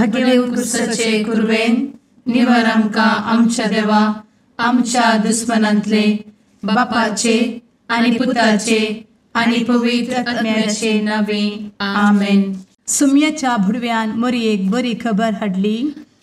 भगेव कुरवेन निवर आमकां आमच्या देवा आमच्या दुस्मनांतले बापाचे आनी पुताचे आनी पवित्र आत्म्याचे नावे आमेन. सुम्याच्या भुडव्यान मोरयेक बरी खबर हाडली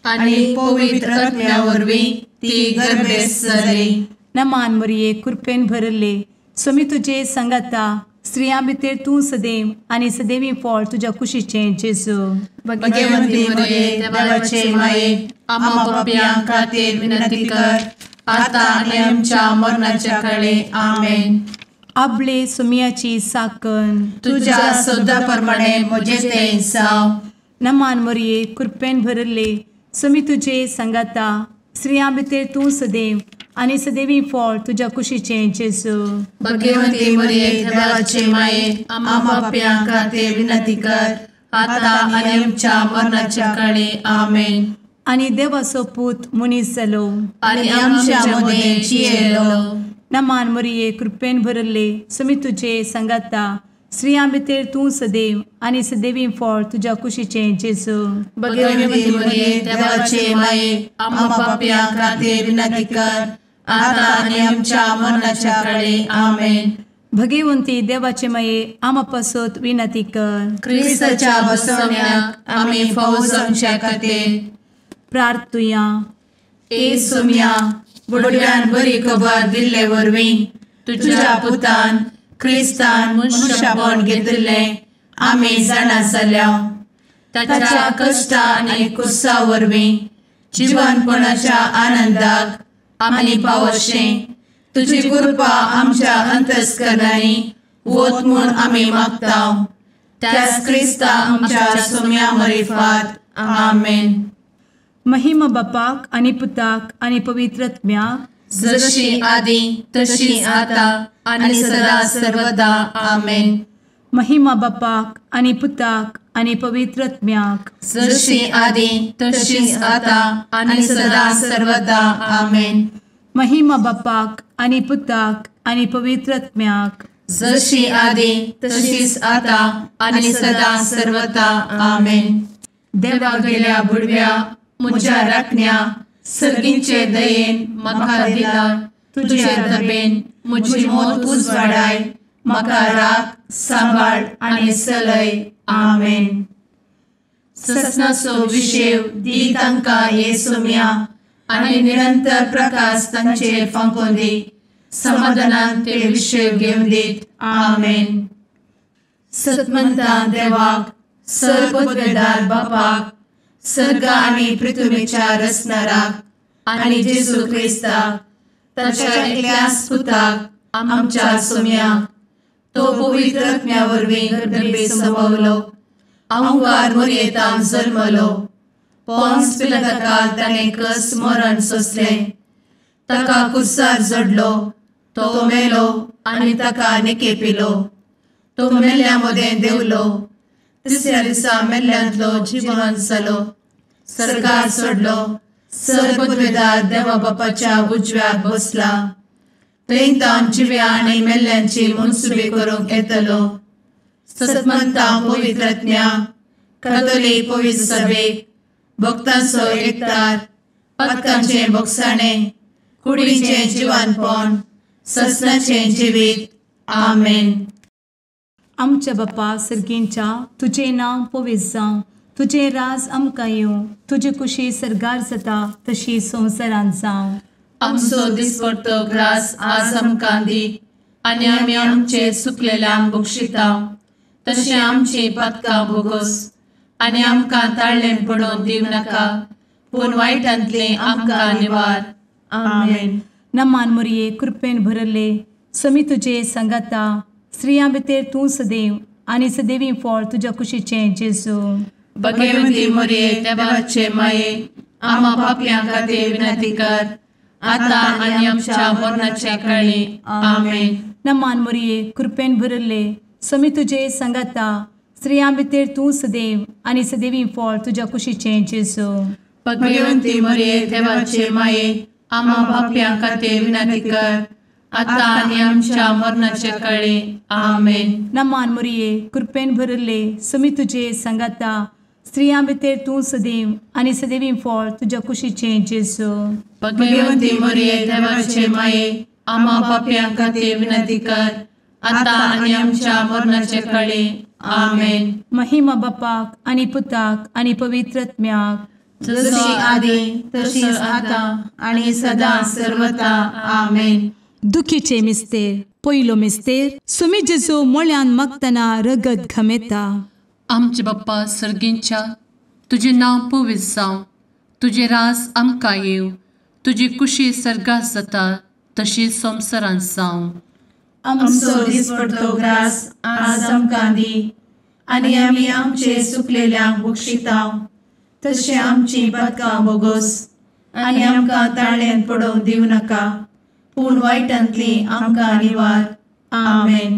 आनी पवित्र आत्म्या वरवीं ती गर्भेस्त जाली. नमान मोरये, कृपेन भरले, स्वामी तुजे संगाता, स्त्रियां भितर तूं सदैव आनी सदैवी फळ तुज्या कुशीचें जेजू. भगवंती मोरये, देवाचे माये, आम्हा पापयां खातीर विनंती कर आता आनी आमच्या मरणाच्या काळे. आमेन. आपले सुम्याची साकन तुज्या सदा प्रमाणे म्हजें तें जावं. नमान मोरये, कृपेन भरले, स्वामी तुजे संगाता, स्त्रियां भितर तूं सदैव आनी सदैवी फळ तुज्या कुशीचें जेजू. भगवंती मोरये, देवाचे माये, आम्हा पापयां खातीर विनंती कर आता आनी आमच्या मरणाच्या काळे. आमेन. आनी देवाचो पूत मनीस जालो आनी आमच्या मदें जियेलो. नमान मोरये, कृपेन भरले, स्वामी तुजे संगाता, स्त्रियां भितर तूं सदैव आनी सदैवी फळ तुज्या कुशीचें जेजू. भगवंती मोरये, देवाचे माये, आम्हा पापयां खातीर विनंती कर आता आनी आमच्या मरणाच्या काळे. आमेन. भगवंती देवाचे माये, आम्हा पासत विनंती कर. क्रिस्ताच्या बसवण्याक आमी फावो जावच्या खातीर प्रार्थुया. ए सुम्या, बुडव्यान बरी खबर दिल्ले वरवीं तुज्या पुतान क्रिस्तान मनशापण घेतिल्लें आमी जाणा जाल्या. ताच्या कश्टा आनी कुसा वरवीं जिवनपणाच्या आनंदाक आमी पावशें तुजी कृपा आमच्या अंतस्करणांनी वत म्हूण आमी मागता. त्याच क्रिस्ता आमच्या सुम्या मरिफात. आमेन. महिमा बापाक आनी पुताक आनी पवित्र आत्म्याक, जशी आदी तशी आता आनी सदा सर्वदा. आमेन. महिमा बापाक आनी पुताक आनी पवित्र आत्म्याक, जशी आदी तशी आता आनी सदा सर्वदा. आमेन. महिमा बापाक आनी पुताक आनी पवित्र आत्म्याक, जशी आदी तशीच आता आनी सदा सर्वदा. आमेन. देवा गेल्या बुडव्या म्हज्या राखण्या सर्गींचे दयेन म्हाका दिला तुजे दबेन म्हजी मोत उजवाडाय, म्हाका राख सांबाळ आनी सलय. आमेन. ससनाचो विशेव दी तांकां हे सुम्या आनी निरंतर प्रकाश तांचेर फांकोवन दी, समाधानान ते विशेव घेवन दीत. आमेन. सतमंता देवाक, सर्वपदवेदार बापाक, सर्ग आनी पृथ्वीच्या रचणाराक आनी जेजू क्रिस्ताक ताच्या एकल्याच पुताक आमच्या सुम्याक, तो पवित्र आत्म्या वरवीं गर्भे संभवलो, अहंकार मोरयेतान जल्मलो, पोन्स पिलाताकाल ताणें कस मरण सोंसलें, ताका कुर्सार जडलो, तो मेलो आनी ताका निकेपिलो, तो मेल्ल्या मदें देंवलो, तिसऱ्या दिसा मेल्ल्यांतलो जिवन जालो, सर्गार सोडलो, सर्वपदवेदार देवा बापाच्या उजव्याक बसला, थंय तावन जिव्या आनी मेल्ल्यांची मनसुबी करूंक येतलो. सतमंता पवित्र आत्म्या, कातोलीक पवित्र सभेक, भक्तांचो एकतार, पातकांचें भोगसाणें, कुडीचें जिवानपण, ससनाचें जिवीत. आमेन. आमच्या बापा सर्गींच्या, तुजें नांव पवित्र जावं, तुजें राज आमकां येवं, तुजी कुशी सर्गार जाता तशी संवसारांत जावं. आमचो दिसपडतो ग्रास आज आमकां दी आनी आमी आमचे सुकलेल्यांक बक्षिता तशें आमची पातकां भोगोस आनी आमकां ताळ्ळें पडोवन दिवं नाका, पूण वायटांतलें आमकां निवार. आमेन. नमान मोरये, कृपेन भरले, स्वामी तुजे संगाता, स्त्रियां भितर तूं सदैव आनी सदैवी फळ तुज्या कुशीचें जेजू. भगवंती मोरये, देवाचे माये, आम्हा पापयां खातीर विनंती कर आता आनी आमच्या मरणाच्या काळी. आमेन. नमान मोरये, कृपेन भरले, स्वामी तुजे संगाता, स्त्रियां भितर तूं सदैव आनी सदैवी फळ तुज्या कुशीचें जेजू. भगवंती मोरये, देवाचे माये, आम्हा पापयां खातीर विनंती कर आता आनी आमच्या मरणाच्या काळी. आमेन. नमान मोरये, कृपेन भरले, स्वामी तुजे संगाता, स्त्रियां भितर तूं सदैव आनी सदैवी फळ तुज्या कुशीचें जेजू. भगवंती मरिये देवाचे माये, आम्हा पापयां खातीर विनंती कर, आतां आनी आमच्या मरणाचे कळे. आमेन. महिमा बापाक आनी पुताक आनी पवित्र आत्म्याक, जशी आदी तशीच आतां आनी सदां सर्वता. आमेन. दुखीचे मिस्तेर. पयलो मिस्तेर, सुमी जेजू मोळ्यान मागतना रगत घमेता. आमचे बाप्पा सर्गींच्या, तुजें नांव पवित्र जावं, तुजें रास आमकां येवं, तुजी कुशी सर्गात जाता तशी संवसारांत जावं. आमचो दिसपडतो ग्रास आज आमकां दी, आनी आमी आमचे सुकलेल्यांक बक्षिता तशें आमची पातकां बोगोस, आनी आमकां ताळ्यान पडोवंक दिवं नाका, पूण वायटांतली आमकां निवार. आमेन.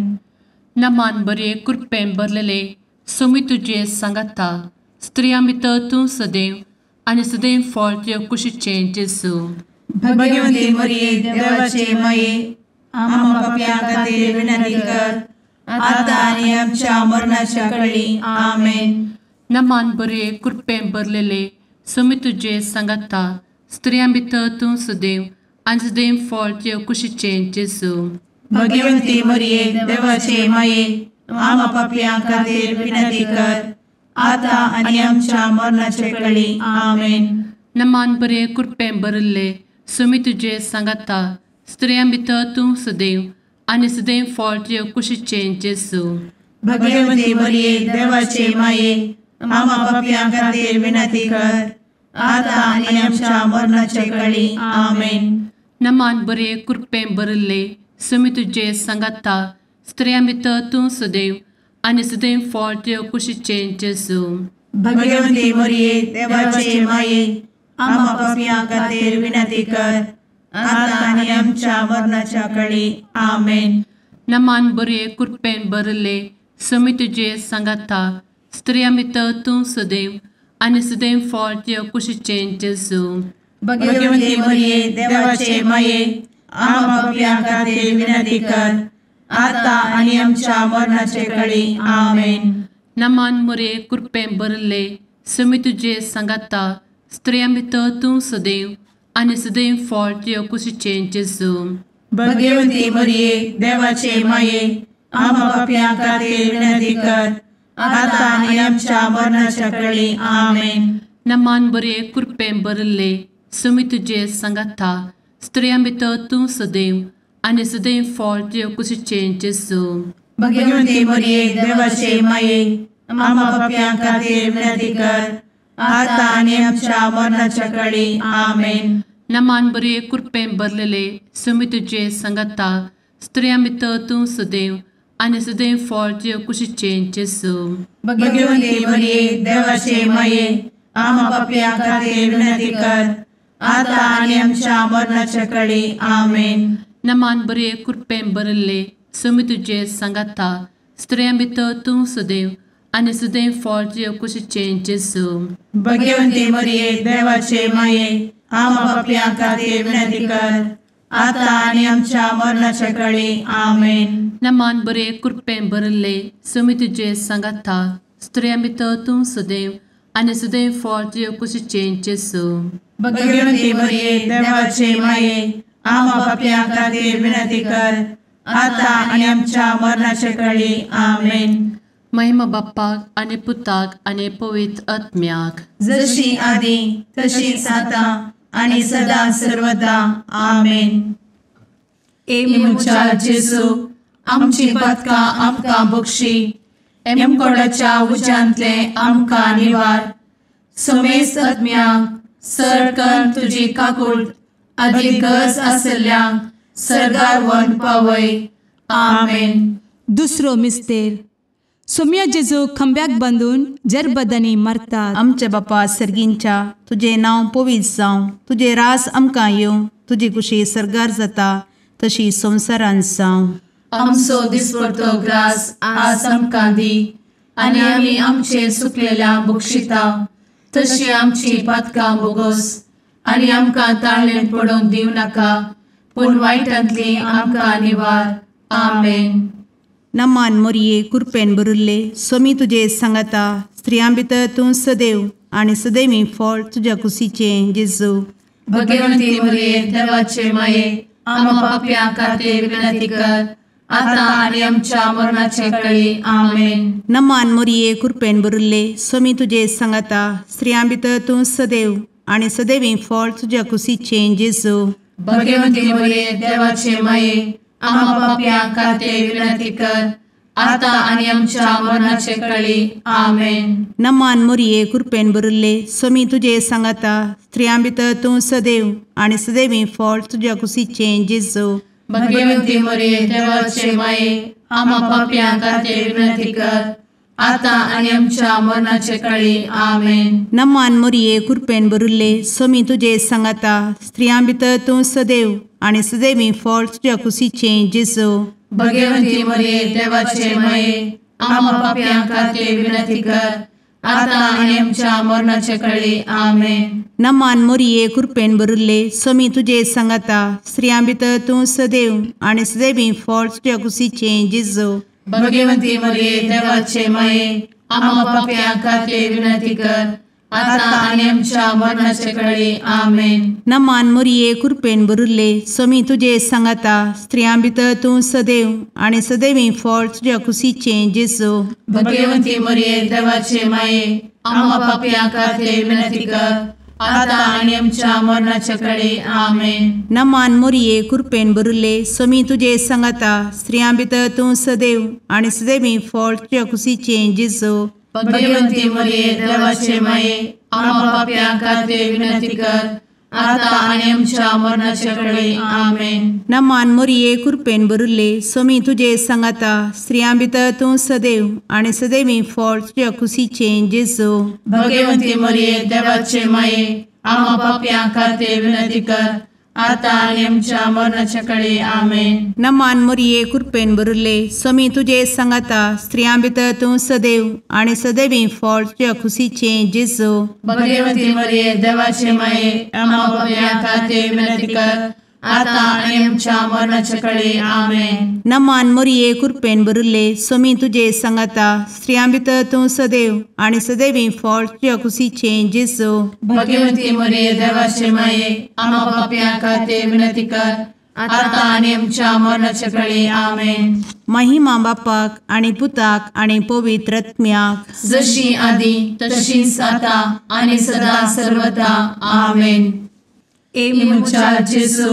नमान बरे कृपेन भरलेले सोमी तुजे सांगाता, स्त्रियां भितर तूं सदैव आनी सदैव फळ तुज्या कुशीचें जेजू. भगवंती मरिये देवाचे माये, आम्हा पापयां खातीर विनंती कर, आतां आनी आमच्या मरणाच्या कळी. आमेन. नमान बरे कृपेन भरलेले सोमी तुजे सांगाता, स्त्रियां भितर तूं सदैव आनी सदैव फळ तुज्या कुशीचें जेजू. भगवंती मरिये देवाचे माये, आम्हा पापयां खातीर विनंती कर, आतां आनी आमच्या मरणाचे कळी. आमेन. नमान बरे कृपेन भरिल्ले सोमी तुजे सांगाता, स्त्रियां भितर तूं सदैव आनी सदैव फळ तुज्या कुशीचें जेजू. भगवंती मरिये देवाचे माये, आम्हा पापयां खातीर विनंती कर, आतां आनी आमच्या मरणाचे कळी. आमेन. नमान बरे कृपेन भरिल्ले सोमी तुजे सांगाता, स्त्रियां भितर तूं सदैव आनी सदैव फळ तुज्या कुशीचें जेजू. भगवंती मरिये देवाचे माये, आम्हा पापयां खातीर विनंती कर, आतां आनी आमच्या मरणाच्या कळी. आमेन. नमान बरे कृपेन भरिल्ले सोमी तुजे सांगाता, स्त्रियां भितर तूं सदैव आनी सदैव फळ तुज्या कुशीचें जेजू. भगवंती मरिये देवाचे माये, आम्हा पापयां खातीर विनंती कर, आतां आनी आमच्या मरणाचे कळी. आमेन. नमान मरिये कृपेन भरिल्ले सोमी तुजे सांगाता, स्त्रियां भितर तूं सदैव आनी सदैव फळ तुज्या कुशीचें जेजू. भगवंती मरिये देवाचे माये, आम्हा पापयां खातीर विनंती कर, आतां आनी आमच्या मरणाच्या कळी. आमेन. नमान बरे कृपेन भरिल्ले सोमी तुजे सांगाता, स्त्रियां भितर तूं सदैव आनी सदैव फळ तुज्या कुशीचें जेजू. भगवंती मरिये देवाचे माये, आम्हा पापयां खातीर विनंती कर, आतां आनी आमच्या मरणाच्या कळी. आमेन. नमान बरे कृपेन भरलेले सोमी तुजे सांगाता, स्त्रियां भितर तूं सदैव आनी सदैव फळ तुज्या कुशीचें जेजू. भगवंती मरिये देवाचे माये, आम्हा पापयां खातीर विनंती कर, आतां आनी आमच्या मरणाच्या कळी. आमेन. नमान बरे कृपेन भरिल्ले सोमी तुजे सांगाता, स्त्रियां भितर तूं सदैव आनी सदैव फळ तुज्या कुशीचें जेजू. भगवंती मरिये देवाचे माये, आम्हा पापयां खातीर विनंती कर, आतां आनी आमच्या मरणाच्या कळी. आमेन. नमान बरे कृपेन भरिल्ले सोमी तुजे सांगाता, स्त्रियां भितर तूं सदैव आनी सदैव फळ तुज्या कुशीचें जेजू. भगवंती मरिये देवाचे माये, आम्हा पापयां खातीर विनंती कर, आतां आनी आमच्या मरणाचे कळी. आमेन. महिमा बाप्पाक आनी पुताक आनी पवित्र आत्म्याक, जशी आदी तशीच आतां आनी सदां सर्वदा. आमेन. ए म्हज्या जेजू, आमची पातकां आमकां बक्षी, एमकोडाच्या उज्यांतले आमकां निवार, समेस्त आत्म्यांक सर तुजी काकूट आदी गरज आशिल्ल्यांक सर्गार व्हरून पावय. आमेन. दुसरो मिस्तेर, सोम्या जेजू खांब्याक बांदून जरबदांनी मारतात. आमच्या बापा सर्गींच्या, तुजें नांव पवित्र जावं, तुजें रास आमकां येवं, तुजी कुशी सर्गार जाता तशी संवसारांत जावं. आमचो दिसपडतो ग्रास आज आमकां दी, आनी आमी आमचे सुकलेल्या बक्षिता तशी आमची पातकां बोगोस, आनी आमकां ताळ्ळेन पडोवंक दिवं नाका, पूण वायटांतली आमकां निवार. आमेन. नमान मोरये कृपेन भरिल्ले, स्वामी तुजे सांगाता, स्त्रियां भितर तूं सदैव आनी सदैवी फळ तुज्या कुशीचें जेजू। भगवंती मरिये देवाचे माये आम्हा पाप्यां खातीर विनंती कर आता आनी आमच्या मरणाचे वेळी। आमेन। नमान मोरये कृपेन भरिल्ले स्वामी तुजे सांगाता स्त्रियां भितर तूं सदैव आनी सदैवी फळ तुज्या कुशीचें जेजू। भगवंती मरिये देवाचे माये आम्हा पाप्यां खातीर विनंती कर आता आनी आमच्या मरणाचे वेळी। आमेन। नमान मोरये कृपेन भरिल्ले स्वामी तुजे सांगाता स्त्रियां भितर तूं सदैव आनी सदैवी फळ तुज्या कुशीचें जेजू। भगवंती मरिये देवाचे माये आम्हा पाप्यां खातीर विनंती कर आता आनी आमच्या मरणाचे वेळी। आमेन। नमान मोरये कृपेन भरिल्ले स्वामी तुजे सांगाता स्त्रियां भितर तूं सदैव आनी सदैवी फळ तुज्या कुशीचें जेजू। भगवंती मरिये देवाचे माये आम्हा पाप्यां खातीर विनंती कर आता आनी आमच्या मरणाचे वेळी। आमेन। नमान मोरये कृपेन भरिल्ले स्वामी तुजे सांगाता स्त्रियां भितर तूं सदैव आनी सदैवी फळ तुज्या कुशीचें जेजू। भगवंती मरिये देवाचे माये आम्हा पाप्यां खातीर विनंती कर आता आनी आमच्या मरणाचे वेळी। आमेन। नमान मोरये कृपेन भरिल्ले स्वामी तुजे सांगाता स्त्रियां भितर तूं सदैव आनी सदैवी फळ तुज्या कुशीचें जेजू। भगवंती मरिये देवाचे माये आम्हा पाप्यां खातीर विनंती कर आता आनी आमच्या मरणाचे वेळी। आमेन। नमान मोरये कृपेन भरिल्ले स्वामी तुजे सांगाता स्त्रियां भितर तूं सदैव आनी सदैवी फळ तुज्या कुशीचें जेजू। भगवंती मरिये देवाचे माये आम्हा पाप्यां खातीर विनंती कर आता आनी आमच्या मरणाचे वेळी। आमेन। नमान मोरये कृपेन भरिल्ले स्वामी तुजे सांगाता स्त्रियां भितर तूं सदैव आनी सदैवी फळ तुज्या कुशीचें जेजू। भगवंती मरिये देवाचे माये आम्हा पाप्यां खातीर विनंती कर आता आनी आमच्या मरणाचे वेळी। आमेन। नमान मोरये कृपेन भरिल्ले स्वामी तुजे सांगाता स्त्रियां भितर तूं सदैव आनी सदैवी फळ तुज्या कुशीचें जेजू। भगवंती मरिये देवाचे माये आम्हा पाप्यां खातीर विनंती कर आता आनी आमच्या मरणाचे वेळी। आमेन। नमान मोरये कृपेन भरिल्ले स्वामी तुजे सांगाता स्त्रियां भितर तूं सदैव आनी सदैवी फळ तुज्या कुशीचें जेजू। भगवंती मरिये देवाचे माये आम्हा पाप्यां खातीर विनंती कर आता आनी आमच्या मरणाचे वेळी। आमेन। महिमा बापाक आनी पुताक आनी पवित्र आत्म्याक, जशी आदी तशीच आता आनी सदा सर्वदा। आमेन। ए म्हज्या जेजू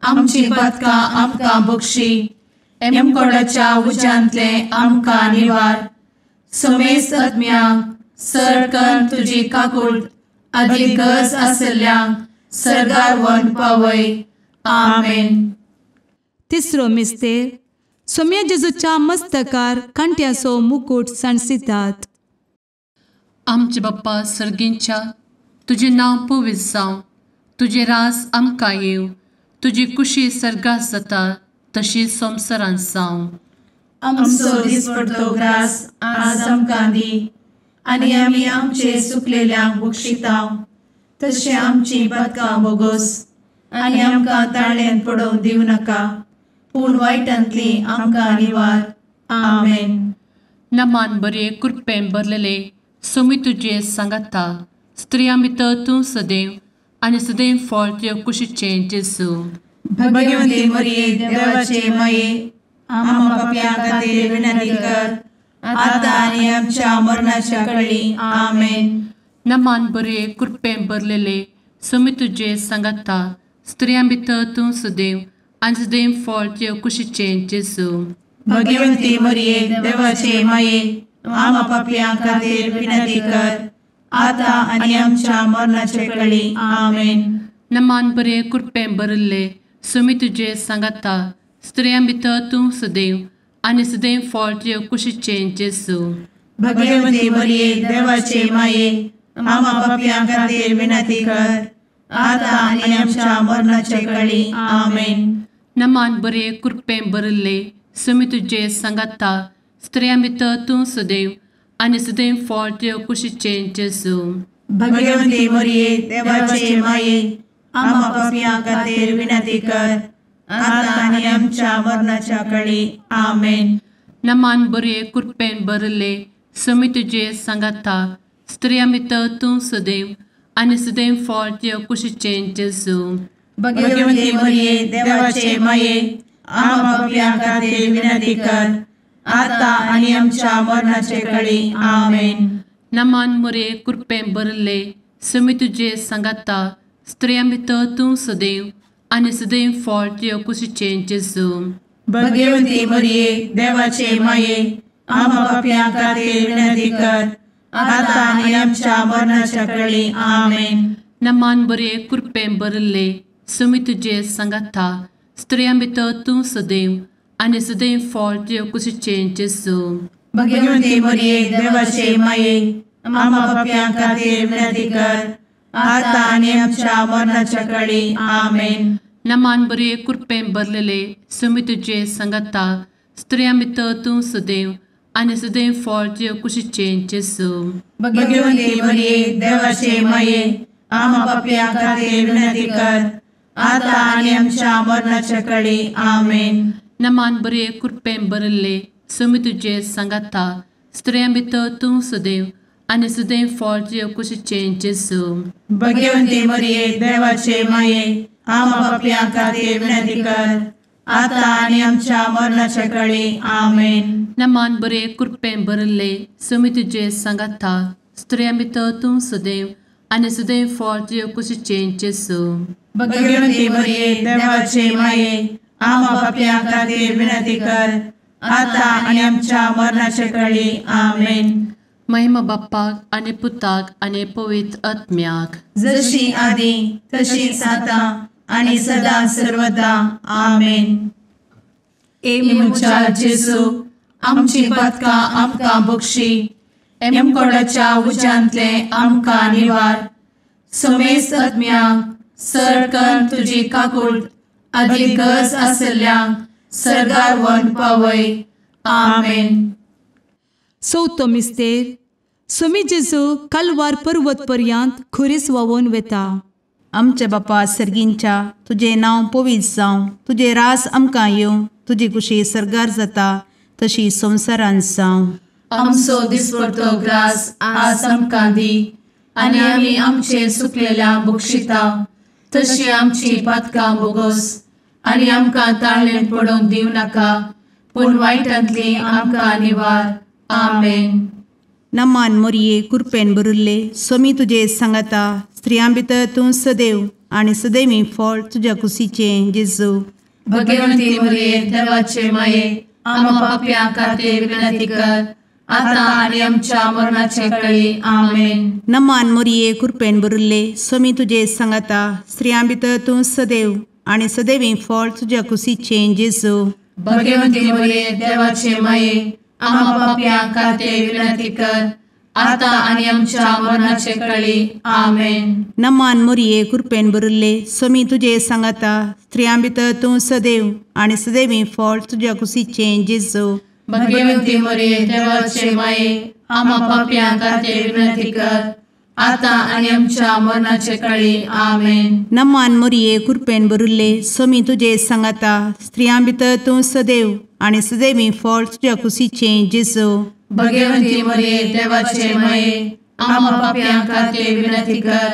आमची पातकां आमकां बक्षी, एमकोडाच्या उज्यांतले आमकां निवार, समेस्त आत्म्यांक सरकन तुजी काकूट आदी गरज आशिल्ल्यांक सर्गार व्हरून पावय। आमेन। तिसरो मिस्तेर सोम्या जेजूच्या मस्तकार कांट्याचो मुकूट सांडसितात। आमचे बाप्पा सर्गींच्या तुजें नांव पवित्र जावं, तुजें राज आमकां येवं, तुजी कुशी सर्गात जाता तशी संवसारांत जावं। आमचो दिसपडतो ग्रास आज आमकां दी आनी आमी आमचे सुकलेल्यांक बक्षिता तशें आमची पातकां बोगोस आनी आमकां ताळ्यान पडोवंक दिवं नाका, पूण वायटांतली आमकां निवार। आमेन। नमान बरे कृपेन भरलेले स्वामी तुजे सांगाता स्त्रियां भितर तूं सदैव आनी सदैव फळ तुज्या कुशीचें जेजू। भगवंती मरिये देवाचे माये आम्हा पाप्यां खातीर विनंती कर आता आनी आमच्या मरणाच्या वेळी। आमेन। नमान बरे कृपेन भरलेले स्वामी तुजे सांगाता स्त्रियां भितर तूं सदैव आनी सदैव फळ तुज्या कुशीचें जेजू। भगवंती मरिये देवाचे माये आम्हा पाप्यां खातीर विनंती कर आता आनी आमच्या मरणाचे वेळी। आमेन। नमान बरे कृपेन भरिल्ले स्वामी तुजे सांगाता स्त्रियां भितर तूं सदैव आनी सदैव फळ तुज्या कुशीचें जेजू। भगवंती मरिये देवाचे माये आम्हा पाप्यां खातीर विनंती कर आता आनी आमच्या मरणाचे वेळी। आमेन। नमान बरे कृपेन भरिल्ले स्वामी तुजे सांगाता स्त्रियां भितर तूं सदैव आनी सदैव फळ तुज्या कुशीचें जेजू। भगवंती मरिये देवाचे माये आम्हा पाप्यां खातीर विनंती कर आता आनी आमच्या मरणाच्या वेळी। आमेन। नमान बरे कृपेन भरिल्ले समी तुजे सांगाता स्त्रियां भितर तूं सदैव आनी सदैव फळ तुज्या कुशीचें जेजू. भगवती मरिये देवाचे माये आम्हा पाप्यां खातीर विनंती कर आता आनी आमच्या मरणाचे कळी. आमेन. नमान मोरये कृपेन भरिल्ले समी तुजे सांगाता स्त्रियां भितर तूं सदैव आनी सदैव फळ तुज्या कुशीचें जेजू. भगवती मरिये देवाचे माये आम्हा पाप्यां खातीर विनंती कर आता आनी आमच्या मरणाच्या कळी. आमेन. नमान बरे कृपेन भरिल्ले समी तुजे सांगाता स्त्रियां भितर तूं सदैव आनी सदैव फळ तुज्या कुशीचें जेजू. भगवती मरिये देवाचे माये आम्हा पाप्यां खातीर विनंती कर आता आनी आमच्या मरणाच्या कळी. आमेन. नमान बरे कृपेन भरलेले समी तुजे सांगाता स्त्रियां भितर तूं सदैव आनी सदैव फळ तुज्या कुशीचें जेजू. भगवती मरिये देवाचे माये आम्हा पाप्यां खातीर विनंती कर आता आनी आमच्या मरणाच्या कळी. आमेन. नमान बरे कृपेन भरिल्ले समी तुजे सांगाता स्त्रियां भितर तूं सदैव आनी सदैव फळ तुज्या कुशीचें जेजू. भगवती मरिये देवाचे माये आम्हा पाप्यां खातीर विनंती कर आता आनी आमच्या मरणाच्या कळी. आमेन. नमान बरे कृपेन भरिल्ले समी तुजे सांगाता स्त्रियां भितर तूं सदैव आनी सदैव फळ तुज्या कुशीचें जेजू. भगवती मरिये देवाचे माये आम्हा पाप्यां खातीर विनंती कर आता आनी आमच्या मरणाच्या कळी. आमेन. महिमा बाप्पाक आनी पुताक आनी पवित्र आत्म्याक, जशी आदी तशीच आता आनी सदा सर्वदा. आमेन. ए म्हज्या जेजू आमची पातकां आमकां बक्षी, एमकोडाच्या उज्यांतले आमकां निवार, समेस्त आत्म्यांक सरकन तुजी काकूट आदी गरज आसल्ल्यांक सरगार वन पावय. आमेन. चवथो मिस्तेर सुमी जेजू कालवार पर्वत पर्यंत खुरीस व्हांवून वेता. आमच्या बापा सर्गींच्या तुजें नांव पवित्र जावं, तुजें राज आमकां येवं, तुजी कुशी सर्गार जाता तशी संवसारांत जावं. आमचो दिसपडतो ग्रास आज आमकां दी आनी आमी आमचे सुकलेल्या बक्षिता तशी आमची पातकां बोगोस आनी आमकां ताळेन पडोवंक दिवं नाका पूण वायटांतली आमकां निवार. आमेन. नमान मोरये कृपेन भरिल्ले सोमी तुजे सांगाता स्त्रियां भितर तूं सदैव आनी सदैवी फळ तुज्या कुशीचें जेजू. भगवंती मोरये देवाचे माये आम्हा पाप्यां खातीर विनंती कर आता आनी आमच्या मरणाचे कळी. आमेन. नमान मोरये कृपेन भरिल्ले सोमी तुजे सांगाता स्त्रियां भितर तूं सदैव आनी सदैवी फळ तुज्या कुशीचें जेजू. भगवंती मोरये देवाचे माये आम्हा पाप्यां खातीर विनंती कर आता आनी आमच्या मरणाचे कळी. आमेन. नमान मोरये कृपेन भरिल्ले सोमी तुजे सांगाता स्त्रियां भितर तूं सदैव आनी सदैवी फळ तुज्या कुशीचें जेजू. भगवंती मोरये देवाचे माये आम्हा पाप्यां खातीर विनंती कर आता आनी आमच्या मरणाचे कळी. आमेन. नमान मोरये कृपेन भरिल्ले सोमी तुजे सांगाता स्त्रियां भितर तूं सदैव आनी सदैवी फळ तुज्या कुशीचें जेजू. भगवंती मोरये देवाचे माये आम्हा पाप्यां खातीर विनंती कर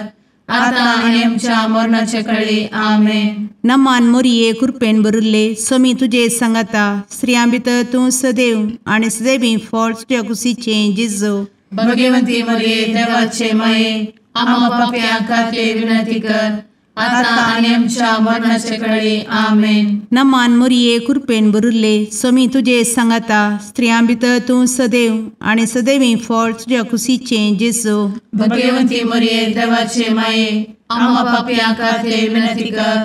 आता आनी आमच्या मरणाचे कळी. आमेन. नमान मोरये कृपेन भरिल्ले सोमी तुजे सांगाता स्त्रियां भितर तूं सदैव आनी सदैवी फळ तुज्या कुशीचें जेजू. भगवंती मोरये देवाचे माये आम्हा पाप्यां खातीर विनंती कर आता आनी आमच्या मरणाचे कळी. आमेन. नमान मोरये कृपेन भरिल्ले सोमी तुजे सांगाता स्त्रियां भितर तूं सदैव आनी सदैवी फळ तुज्या कुशीचें जेजू. भगवंती मोरये देवाचे माये आम्हा पाप्यां खातीर विनंती कर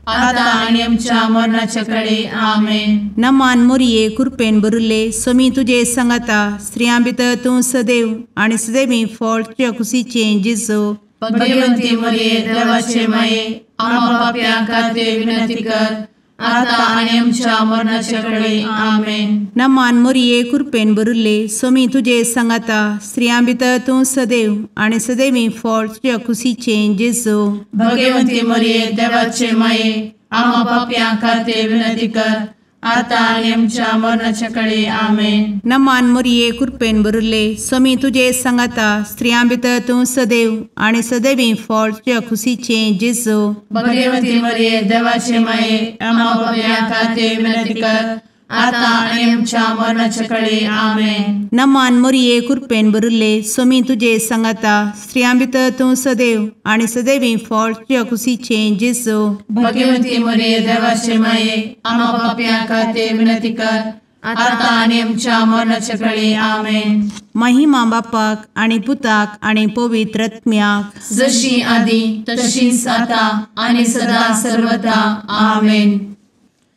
आता आनी आमच्या मरणाचे कळी. आमेन. नमान मोरये कृपेन भरिल्ले सोमी तुजे सांगाता स्त्रियां भितर तूं सदैव आनी सदैवी फळ तुज्या कुशीचें जेजू. भगवंती मोरये देवाचे माये आम्हा पाप्यां खातीर विनंती कर आता आनी आमच्या मरणाचे कळी. आमेन. नमान मोरये कृपेन भरिल्ले सोमी तुजे सांगाता स्त्रियां भितर तूं सदैव आनी सदैवी फळ तुज्या कुशीचें जेजू. भगवंती मोरये देवाचे माये आम्हा पाप्यां खातीर विनंती कर आतां आनी आमच्या मरणाच्या कळे. आमेन. नमान मोरये कृपेन भरिल्ले, स्वामी तुजे सांगाता, स्त्रियां भितर तूं सदैव आनी सदैवी फळ तुज्या खुशीचें जेजू. भगवती मरिये देवाचे माये, आम्हा पाप्यां खातीर विनंती कर, आतां आनी आमच्या मरणाच्या कळे. आमेन. नमान मोरये कृपेन भरिल्ले, स्वामी तुजे सांगाता, स्त्रियां भितर तूं सदैव आनी सदैवी फळ तुज्या खुशीचें जेजू. भगवती मरिये देवाचे माये, आम्हा पाप्यां खातीर विनंती कर, आतां आनी आमच्या मरणाच्या कळे. आमेन. महिमा बापाक आनी पुताक आनी पवित्र आत्म्याक, जशी आदी तशीच आतां आनी सदा सर्वदा. आमेन.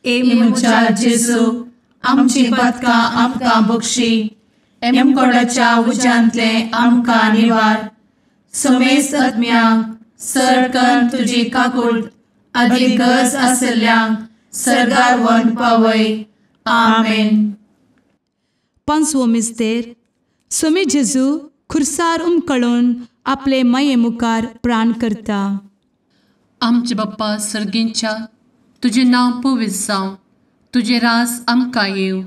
ए म्हज्या जेजू, आमची पातकां आमकां बक्षी, एमकोडाच्या उज्यांतले आमकां निवार, समेस्त आत्म्यांक सरकन तुजी काकूट आदी गरज आशिल्ल्यांक सर्गार व्हरून पावय. आमेन. पांचवो मिस्तेर. स्वामी जेजू खुर्सार उमकळून आपले माये मुखार प्राण करता. आमचे बाप्पा सर्गींच्या, तुजें नांव पवित्र जावं, तुजें राज आमकां येवं,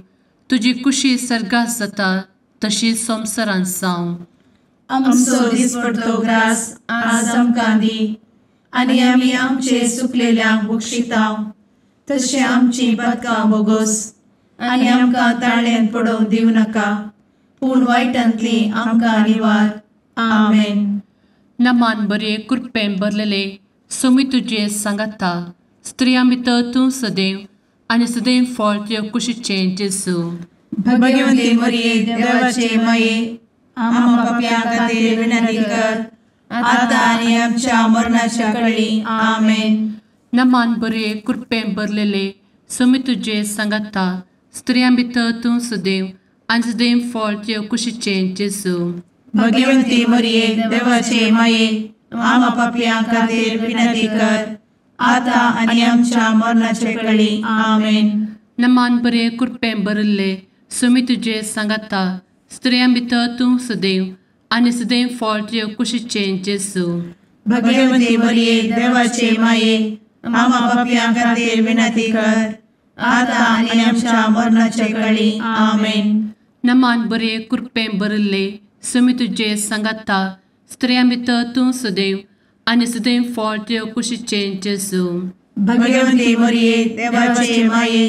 तुजी कुशी सर्गात जाता तशी संवसारांत जावं. आमचो दिसपडतो ग्रास आज आमकां दी, आनी आमी आमचे सुकलेल्यांक बक्षिता तशें आमची पातकां बोगोस, आनी आमकां ताळ्यांत पडोवंक दिवं नाका, पूण वायटांतली आमकां निवार. आमेन. नमान बरे कृपेन भरलेले, स्वामी तुजे सांगाता, स्त्रियां भितर तूं सदैव आनी सदैव फळ तुज्या कुशीचें जेजू. भगवती मरिये देवाचे माये, आम्हा पाप्यां खातीर विनंती कर, आतां आनी आमच्या मरणाच्या कळी. आमेन. नमान बरे कृपेन भरलेले, स्वामी तुजे सांगाता, स्त्रियां भितर तूं सदैव आनी सदैव फळ तुज्या कुशीचें जेजू. भगवती मरिये देवाचे माये, आम्हा पाप्यां खातीर विनंती कर, आतां आनी आमच्या मरणाचे कळी. आमेन. नमान बरे कृपेन भरिल्ले, स्वामी तुजे सांगाता, स्त्रियां भितर तूं सदैव आनी सदैव फळ तुज्या कुशीचें जेजू. भगवती मरिये देवाचे माये, आम्हा पाप्यां खातीर विनंती कर, आतां आनी आमच्या मरणाचे कळी. आमेन. नमान बरे कृपेन भरिल्ले, स्वामी तुजे सांगाता, स्त्रियां भितर तूं सदैव आनी सदैव फळ तुज्या कुशीचें जेजू. भगवती मरिये देवाचे माये,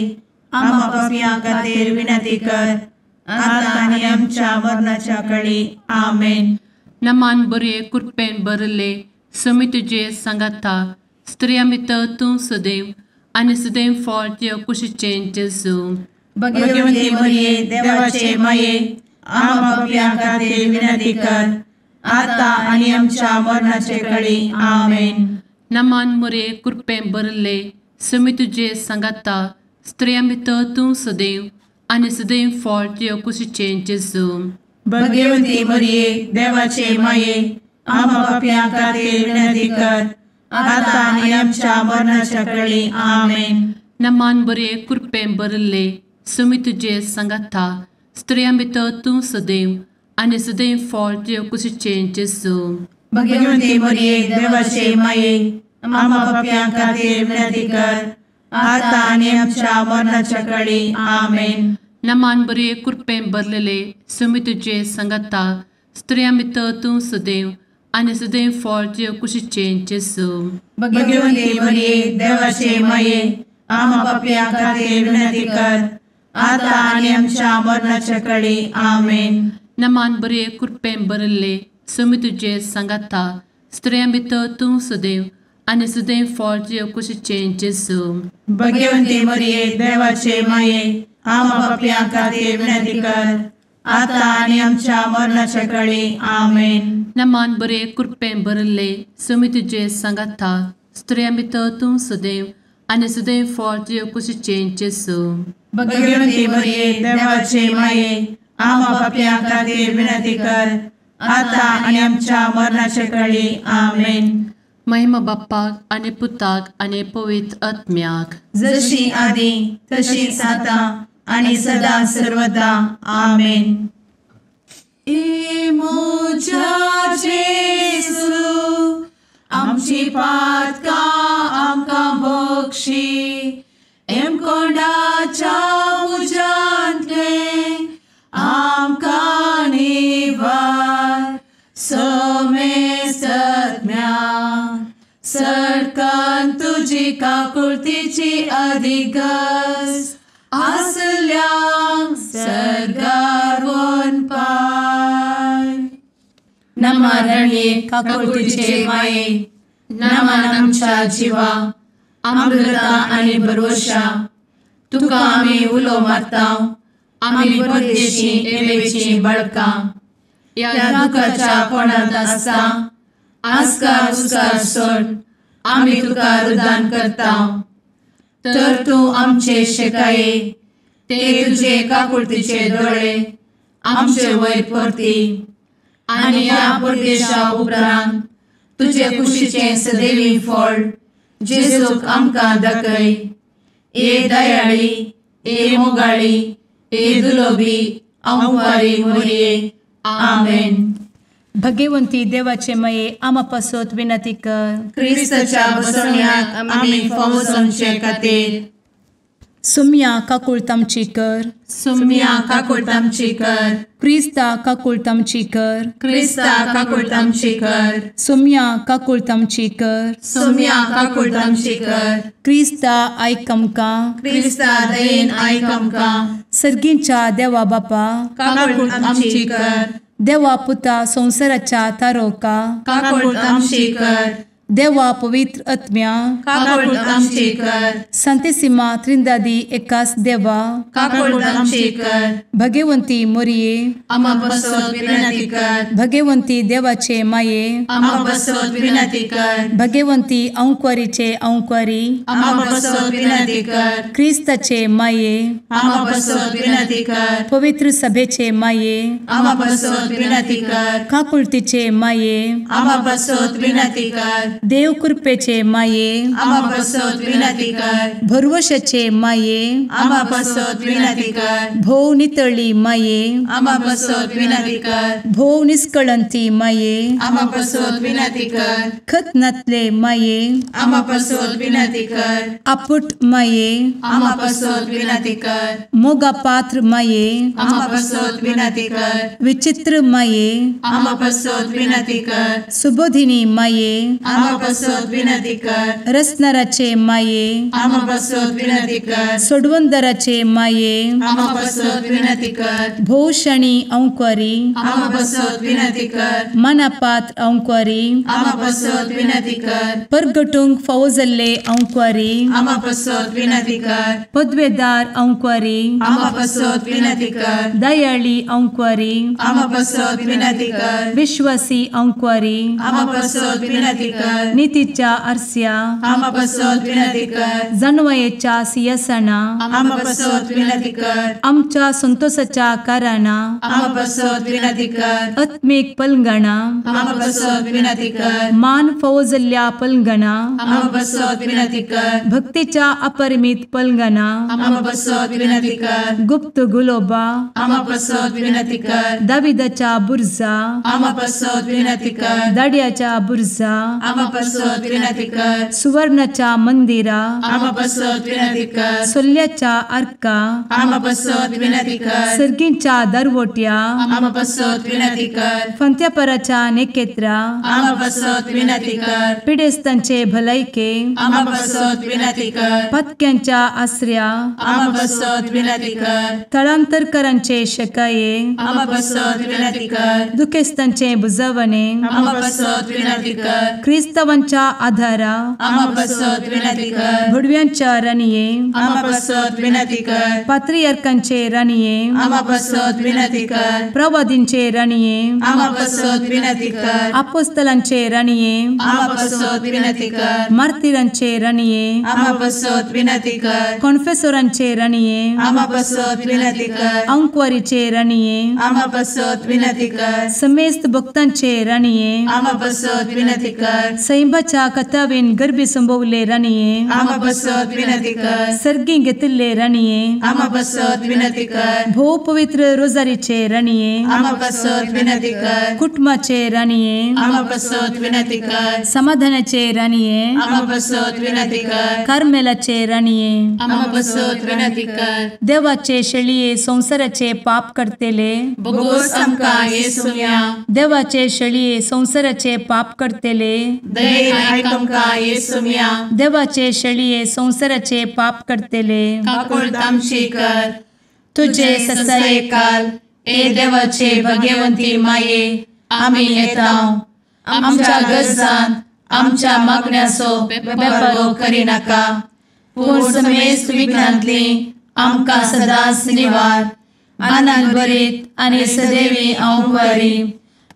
आम्हा पाप्यां खातीर विनंती कर, आतां आनी आमच्या मरणाच्या कळी. आमेन. नमान बरे कृपेन भरिल्ले, स्वामी तुजे सांगाता, स्त्रियां भितर तूं सदैव आनी सदैव फळ तुज्या कुशीचें जेजू. भगवती मरिये देवाचे माये, आम्हा पाप्यां खातीर विनंती कर, आतां आनी आमच्या मरणाचे कळी. आमेन. नमान मरिये कृपेन भरिल्ले, स्वामी तुजे सांगाता, स्त्रियां भितर तूं सदैव आनी सदैव फळ तुज्या कुशीचें जेजू. भगवती मरिये देवाचे माये, आम्हा पाप्यां खातीर विनंती कर, आतां आनी आमच्या मरणाच्या कळी. आमेन. नमान बरे कृपेन भरिल्ले, स्वामी तुजे सांगाता, स्त्रियां भितर तूं सदैव आनी सदैव फळ तुज्या कुशीचें जेजू. भगवती मरिये देवाचे माये, आम्हा पाप्यां खातीर विनंती कर, आतां आनी आमच्या मरणाच्या कळी. आमेन. नमान बरे कृपेन भरलेले, स्वामी तुजे सांगाता, स्त्रियां भितर तूं सदैव आनी सदैव फळ तुज्या कुशीचें जेजू. भगवती मरिये देवाचे माये, आम्हा पाप्यां खातीर विनंती कर, आतां आनी आमच्या मरणाच्या कळी. आमेन. नमान बरे कृपेन भरिल्ले, स्वामी तुजे सांगाता, स्त्रियां भितर तूं सदैव आनी सदैव फळ तुज्या कुशीचें जेजू. भगवती मरिये देवाचे माये, आम्हा पाप्यां खातीर विनंती कर, आतां आनी आमच्या मरणाच्या कळी. आमेन. नमान बरे कृपेन भरिल्ले, स्वामी तुजे सांगाता, स्त्रियां भितर तूं सदैव आनी सदैव फळ तुज्या कुशीचें जेजू. भगवती मरिये देवाचे माये, आम्हा पाप्यां खातीर विनंती कर, आतां आनी आमच्या मरणाच्या कळी. आमेन. महिमा बाप्पाक आनी पुताक आनी पवित्र आत्म्याक, जशी आदी तशीच आतां आनी सदा सर्वदा. आमेन. ए म्हज्या जेजू, आमची पातकां आमकां बक्षी, एमकोंडाच्या तुजी काकुळतीची अधिक गरज आसल्यांक सर्गार वनपाय. नमा रणये काकुळतीचे माये, नमन आमच्या जिवा, अमृता आनी भरवशा, तुका आमी उलो मारता, आमी परदेशी एवेची बळकां, ह्या दुखाच्या कोणांत आसता आस्कार उस्कार सोड आमी तुका रुदान करता. तर तूं आमचे शेकाये ते तुजे काकुळतीचे दोळे आमचे वयर परती आनी ह्या परदेशा उपरांत तुजे कुशीचें सदैवी फळ जेजूक आमकां दाखय. ए दयाळी, ए मोगाळी, ए दुलोबी अंवारी मोरये. आमेन. भगवंती देवाचे मये आमा पासत विनंती कर. क्रिस्ताच्या बसवण्याक आमी फावो जावचे खातीर. सुम्या काकुळत आमची कर. सुम्या काकुळत आमची कर. क्रिस्ता काकुळत आमची कर. क्रिस्ता काकुळत आमची कर. सुम्या काकुळत आमची कर. सुम्या काकुळत आमची कर. क्रिस्ता आयक आमकां. क्रिस्ता दयेन आयक आमकां. सर्गींच्या देवा बापा काकुळत आमची कर. देवा पुता संवसाराच्या तारोका काकुळत आमची कर. देवा पवित्र आत्म्या काकुळत आमची कर. संतेसिमा त्रिंदादी एकास देवा काकुळत आमची कर. भगवंती मोरये आमा पासत विनंती कर. भगवंती देवाचे माये आमा पासत विनंती कर. भगवंती अंकुरीचे अंकुरी आमा पासत विनंती कर. क्रिस्ताचे माये आमा पासत विनंती कर. पवित्र सभेचे माये आमा पासत विनंती कर. काकुळतीचे माये आमा पासत विनंती कर. देव कृपेचे माये आमा पासत विनंती कर. भरवशाचे माये आमा पासत विनंती कर. भोव नितळी माये आमा पासत विनंती कर. भोव निष्कळंती माये आमा पासत विनंती कर. खत नातले माये आमा पासत विनंती कर. आपुट माये आमा पासत विनंती कर. मोगा पात्र माये आमा पासत विनंती कर. विचित्र माये आमा पासत विनंती कर. सुबोधिनी माये आमा पासत विनंती कर. रसनाराचे माये आमा पासत विनंती कर. सोडवंदराचे माये आमा पासत विनंती कर. भोवशणी अंकुरी आमा पासत विनंती कर. मनापात्र अंकुरी आमा पासत विनंती कर. परगटूंक फावो जाल्ले अंकुरी आमा पासत विनंती कर. पदवेदार अंकुरी आमा पासत विनंती कर. दयाळी अंकुरी आमा पासत विनंती कर. विश्वासी अंकुरी आमा पासत विनंती कर. नितीच्या आरस्या आमा पासत विनंती कर. जानवयेच्या सिंहासना आमा पासत विनंती कर. आमच्या संतोषाच्या कारणा आमा पासत विनंती कर. आत्मीक पलंगणा आमा पासत विनंती कर. मान फावो जाल्ल्या पलंगणा आमा पासत विनंती कर. भक्तीच्या अपरिमित पलंगणा आमा पासत विनंती कर. गुप्त गुलोबा आमा पासत विनंती कर. दाविदाच्या बुर्जा आमा पासत विनंती कर. दाड्याच्या बुर्जा आमा पासत विनंती कर. सुवर्णाच्या मंदिरा आमा पासत विनंती कर. सोल्ल्याच्या आर्का आमा पासत विनंती कर. सर्गींच्या दरवट्या आमा पासत विनंती कर. फंत्यापराच्या नेकेत्रा आमा पासत विनंती कर. पिडेस्तांचे भलायके आमा पासत विनंती कर. पत्क्यांच्या आसऱ्या आमा पासत विनंती कर. थळांतरकरांचे शकाये आमा पासत विनंती कर. दुखेस्तांचे बुजवणे आमा पासत विनंती कर. क्रिस्तावांच्या आधारा आमा पासत विनंती कर. भुडव्यांच्या राणये आमा पासत विनंती कर. पात्रियार्कांचे राणये आमा पासत विनंती कर. प्रवादींचे राणये आमा पासत विनंती कर. आपोस्तलांचे राणये आमा पासत विनंती कर. मार्तिरांचे राणये आमा पासत विनंती कर. कॉन्फेसोरांचे राणये आमा पासत विनंती कर. अंकुवारीचे राणये आमा पासत विनंती कर. समेस्त भक्तांचे राणये आमा पासत विनंती कर. सैंबाच्या कथावेन गर्भी संभवले राणये आमा पासत विनंती कर. सर्गी घेतिल्ले राणये आमा पासत विनंती कर. भोव पवित्र रोजारीचे राणये आमा पासत विनंती कर. कुटुंबाचे राणये आमा पासत विनंती कर. समाधानाचे राणये आमा पासत विनंती कर. कार्मेलाचे राणये आमा पासत विनंती कर. देवाचे शेळये संवसाराचे पाप करतेले बोगोस आमकां येसुम्या देवाचे शेळये संवसाराचे पाप करतेले दयेन आयक आमकां येसुम्या। देवाचे शेळये संवसाराचे पाप करतले काकुळट आमची कर। तुजे ससायेकाल ए देवाचे भगवंती माये आमी येता आमच्या गरजान आमच्या मागण्याचो बेपर्वो करिनाका पूण समेस्त विघ्नांतली आमकां सदांच निवार। आनंद भरीत आनी सदैवी अंकुरी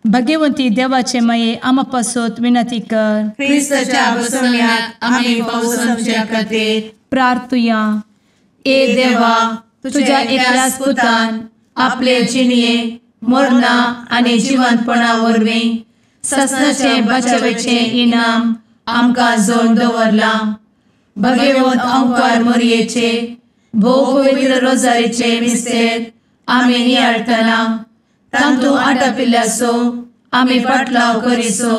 भगवंती देवाचे माये आमा पासत विनंती कर। क्रिस्ताच्या बसवण्यात आमी पावसाच्या खातीर प्रार्थुया। ए देवा तुझ्या एकल्याच पुतान आपले जिणये मरणा आनी जिवंतपणा वरवीं ससनाचे बचावेचे इनाम आमकां जोडून दवरलां। भगवंत अंकार मोरयेचे भोव पवित्र रोजारीचे मिस्तेर आमी नियाळटना तांतू आटापिल्ल्याचो आमी पाटलाव करिसो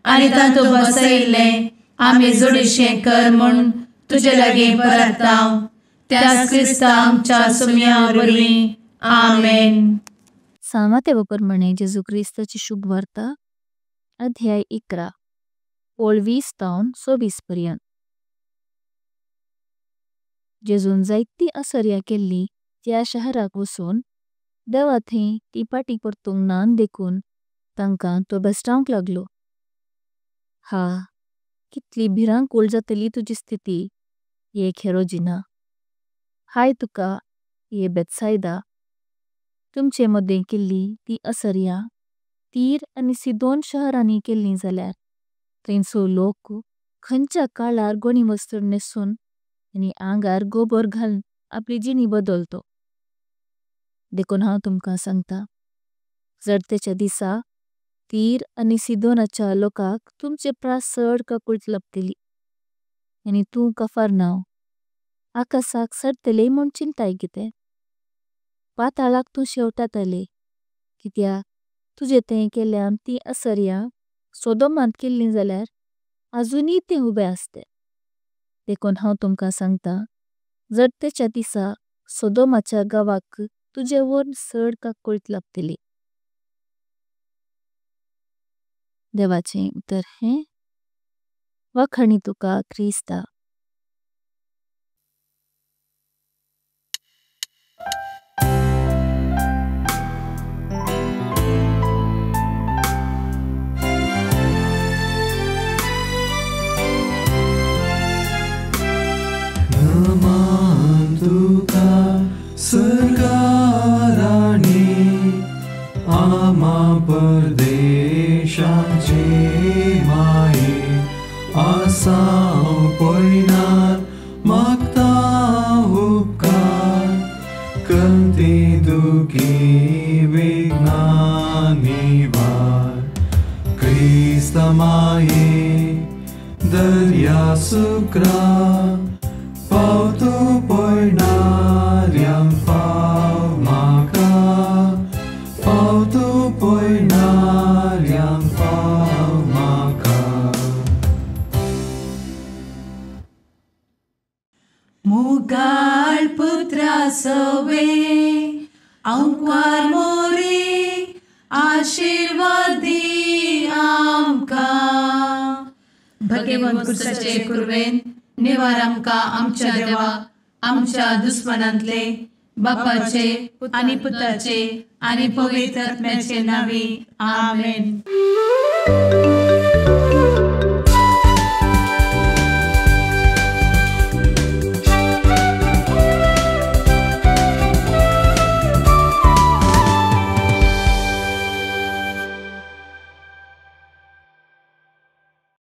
आनी तांतू बसयिल्लें आमी जोडीशें कर म्हूण तुजे लागीं परता त्याच क्रिस्ता आमच्या सुम्या वरवीं आमेन। सामाते प्रमाणे जेजू क्रिस्ताची शुभ वार्ता अध्याय 11 ओळ 20 तावन 26 पर्यंत। जेजून जायती असर्या केल्ली त्या शहराक वसून देवा थंय ती पाटी परतूंक ना देखून तांकां तो बेस्टावंक लागलो। हा कितली भिरांकूळ जातली तुजी स्थिती ये खेरोजिना। हाय तुका ये बेत्सायदा तुमचे मदें केल्ली ती असर्या तीर आनी सिदोन शहरांनी केल्ली जाल्यार थंयचो लोक खंयच्या काळार गोणी वस्त्र न्हेसून आनी आंगार गोबर घालून आपली जिणी बदलतो। देखून हांव तुमकां सांगता जडतेच्या दिसा तीर आनी सिदोनाच्या लोकांक तुमचे प्रास चड काकूळट लाभतली। आनी तूं कफरनांव आकाशाक सरतले म्हूण चिंताय कितें पाताळाक तूं शेवटातले कित्याक तुजे तें केल्यान ती असर्या सोदोमांत केल्ली जाल्यार आजुनय तें उबें आसते। देखून हांव तुमकां सांगता जडतेच्या दिसा सोदोमाच्या गांवाक तुजे वयर चड काकूळट लाभतली। देवाचें उतर हें वाखाणी तुका क्रिस्ता। नमान तुका सरकाराणी आमा परदेशाचे माये आसाव पयनार मागता उपकार कंती दुखी विघ्ना निवार क्रिस्ता माये दर्या सुक्रा पावतो पयणाऱ्यांक पाव म्हाका पावतो पयणाऱ्यांक पाव म्हाका। मुगाळ पुत्रा सवे अंकुर मोरे आशीर्वाद दी आमकां। भगवंत क्रिस्ताचे कुरवेन निवार आमकां आमच्या देवा आमच्या दुस्मनांतले बापाचे आनी पुताचे आनी पवित्र आत्म्याचे नांवी आमेन।